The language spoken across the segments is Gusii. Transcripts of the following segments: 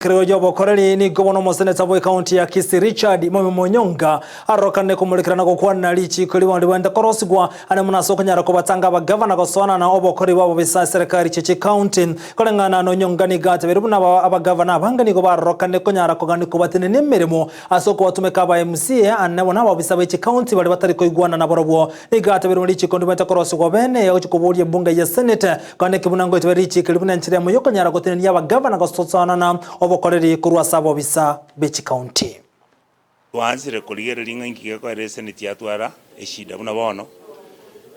Ekerogo y'obokoreri nigo bono omoseneta bw'ecounty ya Kisii Richard Mwami Onyonka arorokane komorekera na gokwana richiiko ribono ribwenerete korosigwa ande mono ase okonyara kobatanga abagavana gosoanana obokoreri bw'abobisa eserekari chie chicounty. Koreng'ana na Onyonka nigo atebeire buna abagavana abange nigo barorokane konyara kogania kobatenenia emeremo ase okobatumeka aba MCA ande bono abobisa be chicounty baria batari koigwana naborobwo. Nigo atebeire buna richiiko ndibwenerete korosigwa bene gochia koboria ebunge ya Senate Kwana eke buna ngoitebe richiiko eri buna enchera emo y'okonyara gotenenia abagavana gosoanana obokoreri korwa ase abobisa be chikaunti. Twaanchire korigereria ng'a inki gekoera eseneti yatwara eshida buna bono,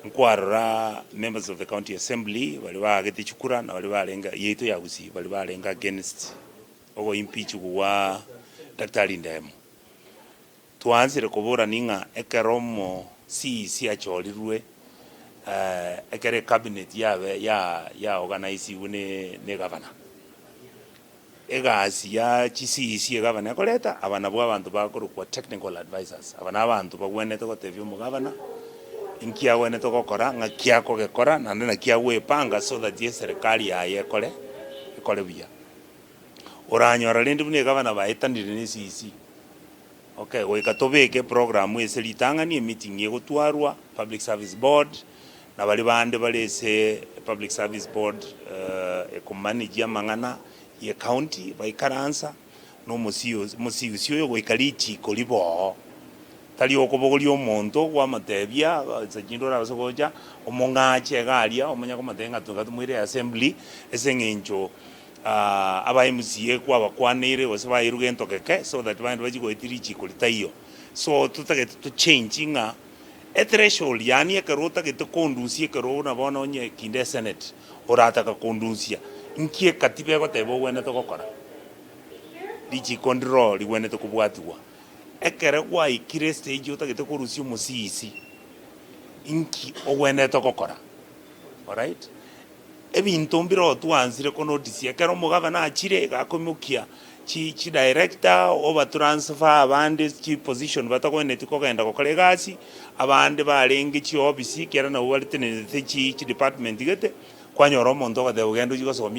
nkwarora members of the county assembly baria baagete chikura na baria barenge yaito ya Gusii baria barenge against ogoimpeachigwa gwa Daktari Ndemo. Twaanchire koborania ng'a ekero omo CEC achorirwe, ekero ecabinet yabe ya ya organizigwe ne ne egavana, egasi ya chi CEC egavana ekoreta, aba nabwo abanto bakorokwa technical advisers, aba na abanto bagwenerete gotebia omogavana inki agwenerete gokora, ng'aki akogekora, naende naki agoepanga so that eserekari yaye ekore ekore buya. Oranyora rende buna egavana baetanire ne CEC. Okay, goika tobeke eprogram ase ritang'ani, emeeting egotwarwa, Public Service Board, na baria bande bare ase Public Service Board ekomanage amang'ana ye county, baikaransa na omosio omosiusi oyo goika richiko ribe oo. Tari okobogoria omonto kwamotebia, nse chinde orabase gocha, omong'ache iga aria, omanye komotebia ng'a toika tomoire assembly, ase eng'encho Aba MCA kwabakwaneire gose bairwe gento geke so that bagende bachie goetia richiko ritaiyo. So totagete to change ng'a ethreshold yaani ekero otagete kondusia ekero buna bono onye kinde esenate orataka kondusia nki ekatiba egoteba ogwenerete gokora? Richiko ndiro rigwenerete kobwatigwa. Ekere gwaikire estage otagete korusia omosisi nki ogwenerete gokora? Alright. Ebinto mbire twansire konotisia ekero omogavana achire iga akoimokia chi chidirector obatransfer abande chiposition batagwenereti kogenda gokora egasi, abande barenge chiofisi ekiagera nabwo baretenenete chi chidepartment gete, kwanyora omonto ogoteba genda ochie gosomia.